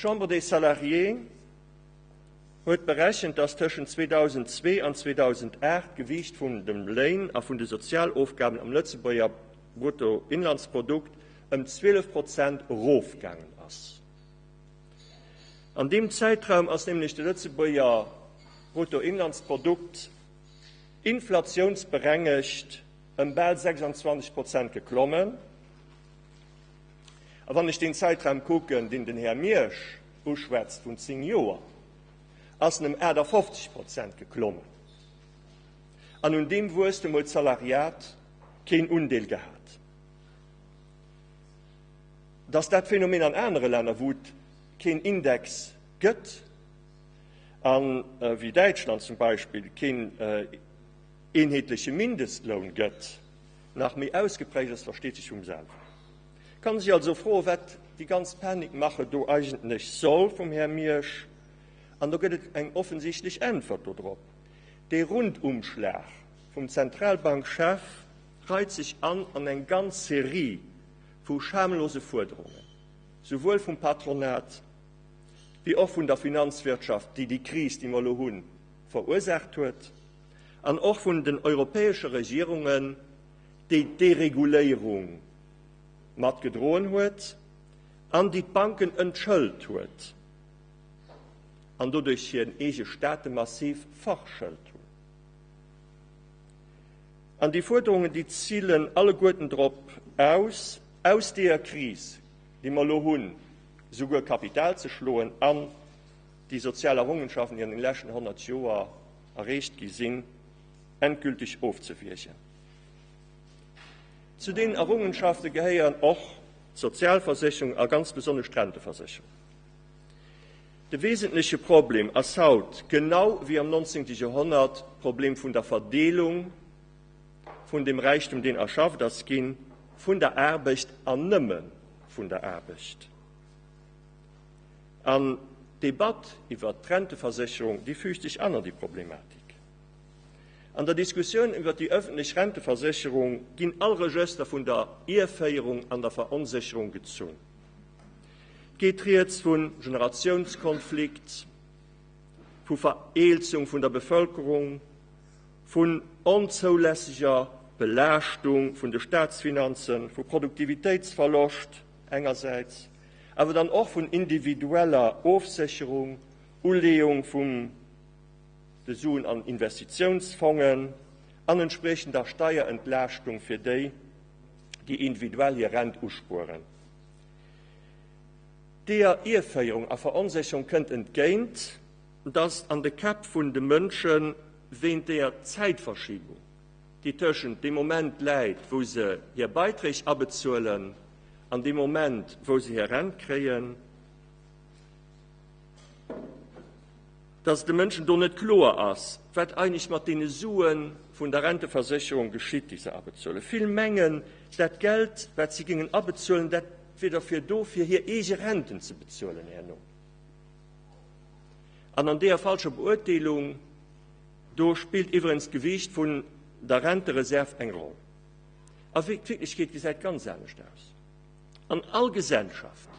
D'Chambre des Salariés huet berechent, dass tëschent 2002 an 2008 d'Gewiicht vun dem Léin a vun de Sozialofgaben am Lëtzebuerger Bruttoinlandsprodukt ëm 12 Prozent erofgaangen ass. An deem Zäitraum ass nämlech de Lëtzebuerger Bruttoinlandsprodukt inflatiounsberengegt ëm bal 26 Prozent geklommen. A wann ech deen Zäitraum kucken, deen den Här Miersch uschwätzt, vun 10 Joer, ass en ëm 58 Prozent geklommen. An un deem Wuesstem huet d'Salariat keen Undeel gehat. Dass dat Phänomen an anere Länner, wou et keen Index gëtt, a wéi Däitschland zum Beispill, keen eenheetleche Mindestloun gëtt, nach méi ausgeprägt ass, versteet sech vum selwen. Kann sech also froen, wat déi ganz Panikmache do eigentlech soll vum Här Miersch. An do gëtt et eng offensichtlech Äntwert dodrop, Dee Rundumschlag vum Zentralbankchef reit sech an an eng ganz Serie vu schamlose Fuerderungen, souwuel vum Patronat wéi och vun der Finanzwirtschaft, déi déi Kris, déi mer elo hunn, verursaacht huet, an och vun den europäesche Regierungen, déi d'Dereguléierung mat gedroen huet an déi d'Banken entschëlt huet an doduerch hir eege Staate massiv verschëlt hunn. An déi Fuerderungen, déi zilen alleguerten drop aus, aus deeër Kris, déi mer elo hunn, souguer Kapital ze schloen an déi sozial Errungenschaften, déi an den leschten 100 Joer erreecht gi sinn, endgültig ofzewiergen. Zu deenen Errungenschafte gehéieren och d'Sozialversécherung a ganz besonnesch d'Renteversécherung. De wesentleche Problem ass haut, genau wéi am 19. Joerhonnert, d'Problem vun der Verdeelung vun dem Räichtum, deen erschafft ass ginn, vun der Aarbecht an nëmme vun der Aarbecht. An d'Debatt iwwert d'Renteversécherung, déi füügt sech an an déi Problematik. An der Diskussioun iwwer déi ëffentlech Renteversécherung ginn all Regëster vun der Ierféierung an der Veronsécherung gezunn. Et geet rieds vu Generatiounskonflikt, vu Vereelzung vun der Bevëlkerung, vun onzoulässeger Belaaschtung vun de Staatsfinanzen, vu Produktivitéitsverloscht engersäits, awer dann och vun individueller Ofsécherung, Uleeung vum de Suen an Investitiounsfongen an entspriechender Steierentlaaschtung fir déi, déi individuell hir Rent uspueren. Deeër Ierféierung a Veronsécherung kënnt entgéint, dass an de Käpp vun de Mënsche wéint deeër Zäitverschiebung, déi tëschent deem Moment läit, wou se hir Beiträg abezuelen, an deem Moment, wou se hir Rent kréien, dass et de Mënschen do net kloer ass, wat eigentlech mat deene Sue vun der Renteversécherung geschitt, déi se abezuelen. Vill mengen, dat Geld, wat si géingen abezuelen, dat wier derfir do, fir hir eege Renten ze bezuelen herno. An an deeër falscher Beurteelung, do spillt iwwerens d'Gewiicht vun der Rentereserv eng Roll. A d'Wierklechkeet gesäit ganz anescht aus. An all Gesellschaft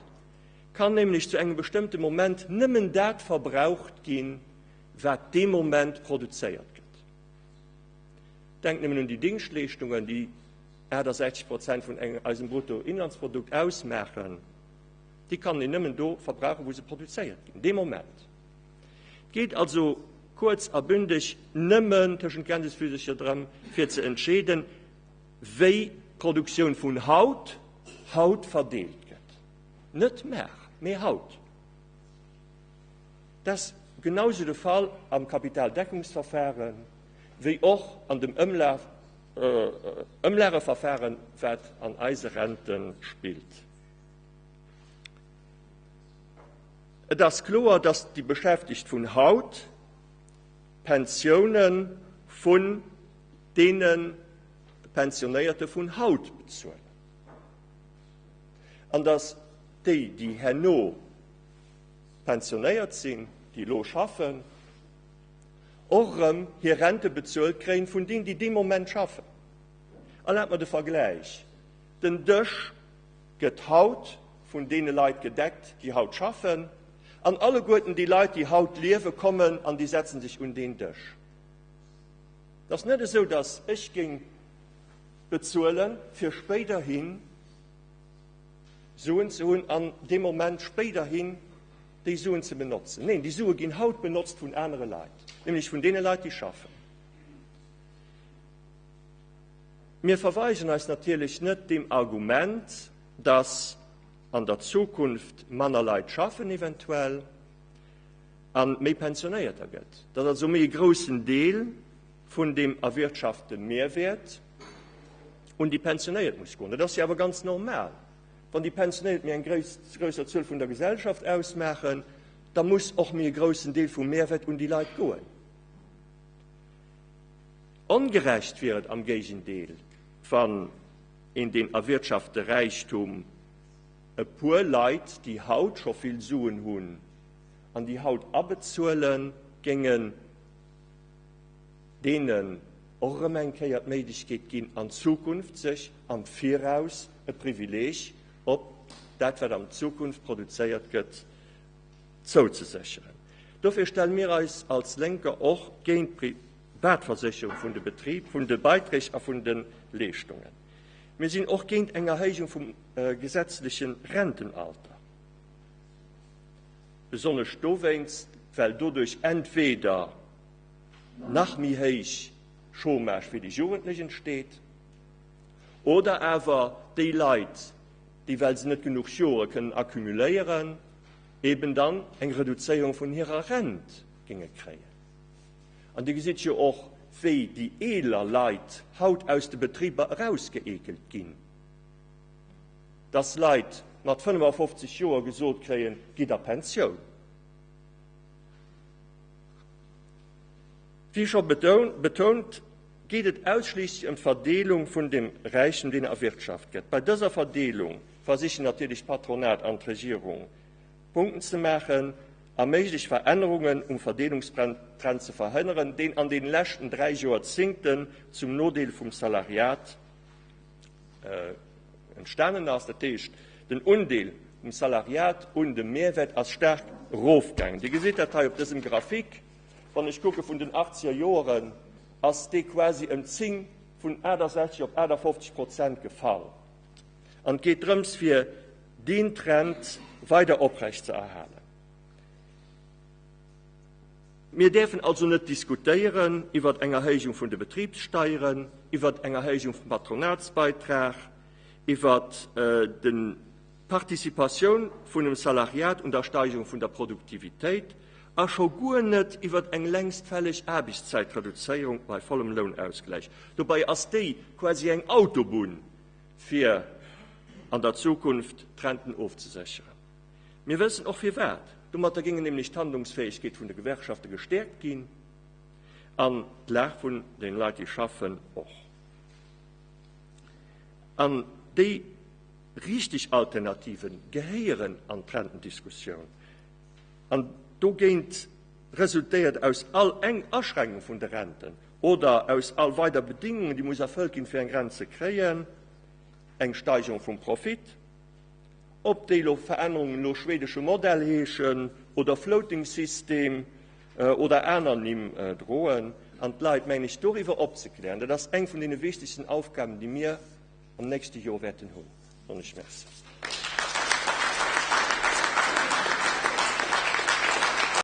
kann nämlech zu engem bestëmmte Moment nëmmen dat verbraucht ginn, wat dee Moment produzéiert gëtt. Denkt nëmmen un déi Dingschtleeschtungen, déi 68 Prozent vun eisem Bruttoinlandsprodukt ausmaachen. Déi kann een nëmmen do verbrauchen, wou se produzéiert ginn, dee Moment. Et geet also kuerz a bündeg nëmmen tëschent Gänsefüsercher drëm, fir ze entscheeden, wéi d'Produktioun vun haut haut verdeelt gëtt. Net mar, mee haut. Dat ass genausou de Fall am Kapitaldeckungsverfahren, wéi och an dem Ëmlaf, Ëmlageverfahren, wat an eise Rente spillt. Et ass kloer, dass déi Beschäftegt vun haut d'Pensiounen vun deene Pensionéierte vun haut bezuelen an dass déi, déi herno pensionéiert sinn, déi elo schaffen, och erëm hir Rente bezuelt kréien vun deenen, déi dee Moment schaffen. Erlaabt mer de Vergläich, Den Dësch gëtt haut vun deene Leit gedeckt, déi haut schaffen. An alleguerten déi Leit, déi haut liewen, kommen an déi setzen sech un deen Dësch. Et ass net esou, datt ech géing bezuelen, fir spéiderhi Suen ze hunn an dee Moment spéiderhin déi Suen ze benotzen. Neen, déi Sue ginn haut benotzt vun anere Leit, nämlech vun deene Leit, déi schaffen. Mir verweigeren eis natierlech net deem Argument, dass an der Zukunft manner Leit schaffen eventuell a méi Pensionéierter gëtt, dass also méi e groussen Deel vun deem erwirtschafte Mehrwäert un déi Pensionéiert muss goen. Dat ass jo awer ganz normal. Wann déi Pensionéiert méi eng gréisser Zuel vun der Gesellschaft ausmaachen, da muss och méi e groussen Deel vum Mehrwäert un déi Leit goen. Ongerecht wier et am Géigendeel, wann een deen erwirtschafte Räichtum e puer Leit, déi haut scho vill Suen hunn an déi haut abezuelen, géingen deenen och erëm eng Kéier d'Méiglechkeet ginn, an Zukunft sech am Viraus e Privileeg op dat, wat an Zukunft produzéiert gëtt, zouzesécheren. Dofir stelle mir eis als Lénker och géint d'Privatversécherung vun de Betrib, vun de Beiträg a vun de Leeschtungen. Mir sinn och géint eng Erhéijung vum gesetzleche Rentenalter, besonnesch dowéinst, well doduerch entweder nach méi héich Chômage fir déi Jugendlech entsteet oder awer déi Leit, déi, well se net genuch Jore kënnen accumuléieren, eben dann eng Reduzéierung vun hirer Rent géinge kréien. An Dir gesitt jo och, wéi déi eeler Leit haut aus de Betriber erausgeekelt ginn, dass Leit mat 55 Joer gesot kréien, Gitt a Pensioun. Wéi scho betount, geet et ausschliisslech ëm d'Verdeelung vun dem Räichtum, deen erwirtschaft gëtt. Bei dëser Verdeelung versichen natierlech d'Patronat an d'Regierung Punkten ze maachen a méiglech Verännerungen um Verdeelungstrend ze verhënneren, deen an den leschten 3 Joerzingten zum Nodeel vum Salariat entstanen ass. Dat heescht, den Undeel vum Salariat un dem Mehrwert ass staark erofgaangen. Dir gesitt dat hei op dësem Graphique. Wann ech kucke vun den achtzeger Joeren, ass dee quasi ëm 10, vun 68 op 58 Prozent gefall. An et geet drëms, fir deen Trend weider oprecht ze erhalen. Mir däerfen also net diskutéieren iwwert eng Erhéijung vun de Betribssteieren, iwwert eng Erhéijung vum Patronatsbeitrag, iwwert d'Participatioun vun dem Salariat un der Steigerung vun der Produktivitéit a scho guer net iwwert eng längst fälleg Aarbechtszäitreduzéierung bei vollem Lounausgläich. Dobäi ass déi quasi eng Autobunn, fir an der Zukunft d'Renten ofzesécheren. Mir wëssen och firwat. Domatter géingen nämlech d'Handlungsfäegkeet vun de Gewerkschafte gestäerkt ginn an d'Lag vun den Leit, déi schaffen, och. An déi richteg Alternative gehéieren an d'Rentendiskussioun. An dogéint resultéiert aus all eng Aschränkung vun de Renten oder aus all weider Bedingungen, déi muss erfëllt ginn, fir eng Rent ze kréien, eng Steigerung vum Profit. Ob déi elo Verännerungen elo schwedesche Modell heeschen oder Floating System oder aner Nimm droen, an d'Leit, mengen ech, doriwwer opzeklären, dat ass eng vun deene wichtegsten Aufgaben, déi mir am nächste Joer wäerten hunn. Soen ech Merci.